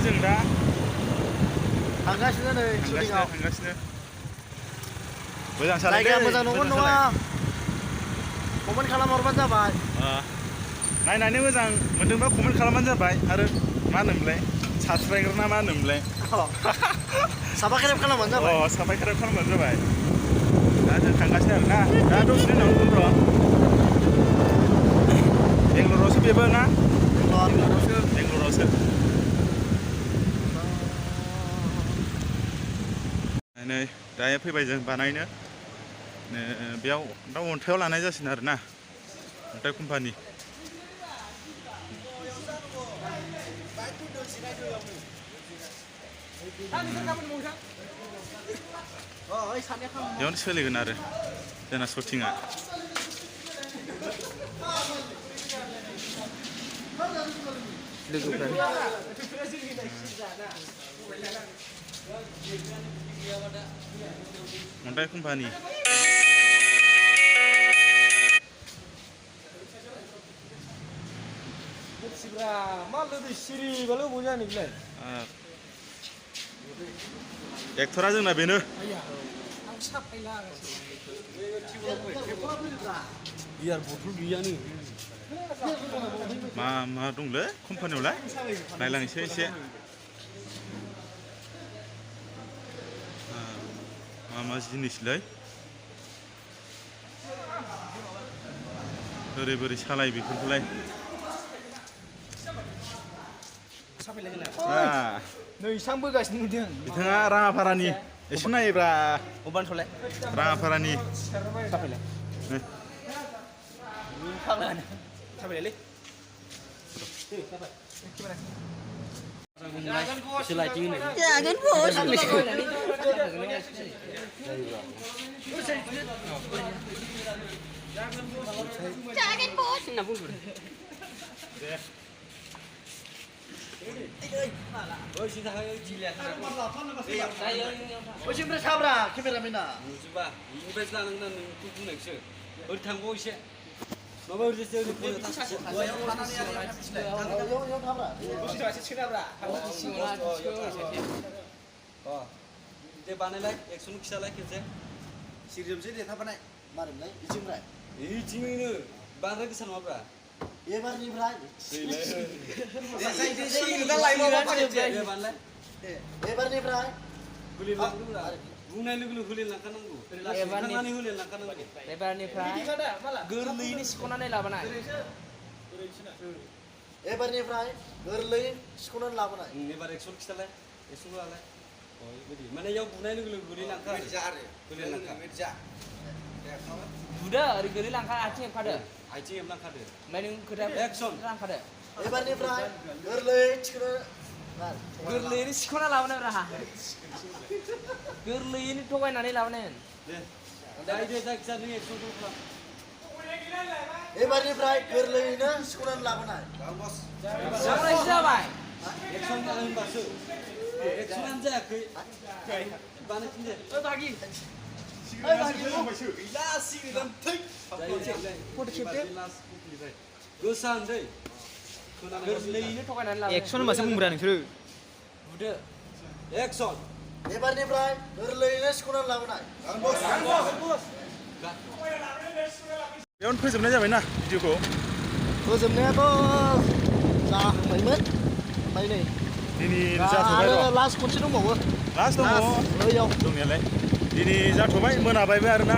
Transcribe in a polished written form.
जों दा थांगासिनो नै शुटिंआव थांगासिनो मोजां सालायदो जायगाया मोजां नंगौना नङा कमेन्ट खालामहरबानो जाबाय नायनानै मोजां मोनदोंबा कमेन्ट खालामबानो जाबाय आरो मा होनोमोनलाय साबसक्राइबार ना मा होनोमोनलाय साबस्क्राइब खालामबानो जाबाय साबस्क्राइब खालामबानो जाबाय दा जों थांगासिनो आरोना दा दसेनि उनाव नुगोन र' बेंगलरावसो बेबो ना बेंगलरावसो नै दायो फैबाय जों बानायनो बेयाव दा अन्थाइआव लानाय जासिगोन आरोना अन्थाइ कम्पानि बेयावनो सोलिगोन आरो जोंना शुटिंआ अन्थाइ कम्पानि एक्टरा जोंना बेनो बियार बथल गैयानो मा दंलै कम्पानियावलाय नायलांनोसै एसे मा जिनिसलै बोरै सालायो बेफोरखौलाय नै इसां बोगासिनो नुदों बिथाङा राङापारानि एसे नायोब्रा अबानथलाय राङापारानि साफायलाय साफायलायलै जागोन बस होनना बुंदों ओमफ्राय साब्रा केमेरामेना नुजोबा इनिफ्राय जानांगोन नों बुंनायसो ओरै थांबाव एसे माबा ओरैसो दे बानायलाय एक्स'नो खिथालाय खेबसे सिरिजोबसै दे थाबानाय मारैमोनलाय इथिंनिफ्राय इथिंनो बांद्राय गोसा नङाब्रा एबारनिफ्राय एबारनिफ्राय बुंनाय लोगो लोगो होलेनलांखानांगौ थांनानै होलेनलांखानांगौ एबारनिफ्राय गोरलैयैनो सिख'नानै लाबोनाय एबारनिफ्राय गोरलैयै सिख'नानै लाबोनाय एबार एक्स'नो खिथालाय एक्स'नो लालाय बेबायदि माने इयाव बुनाय लोगो लोगो गोलैलांखा बुदो ओरै गोलैलांखा आथिं हेबखादो आथिं हेबलांखादो ओमफ्राय नों खोथा एक्सन लांखादो एबारनिफ्राय गोरलैयै गोरलैयैनो सिख'ना लाबोनाय राहा गोरलैयैनो थगायनानै लाबोनाय दे जायखिजाया नों एक्सनखौ खालाम एबारनिफ्राय गोरलैयैनो सिख'नानै लाबोनाय जाबाय एक्सन जागोन होनबासो एक्सनानो जायाखै बानायफिनदो बागि गोसा होनसै गोरलैयैनो थगायनानै लाबोनाय एक्सन होनबासो बुंब्रा नोंसोरो बुदो एक्सन एबारनिफ्राय गोरलैयैनो सिख'नानै लाबोनाय बेयावनो फोजोबनाय जाबायना भिडिअखौ फोजोबनायाथ' जाहांबायमोन ओमफ्राय नै दिनै जाथ'बाय आरो र' लास्ट खनसे दंबावो लास्ट दङ बैयाव दंनायालाय दिनै जाथ'बाय मोनाबायबो आरोना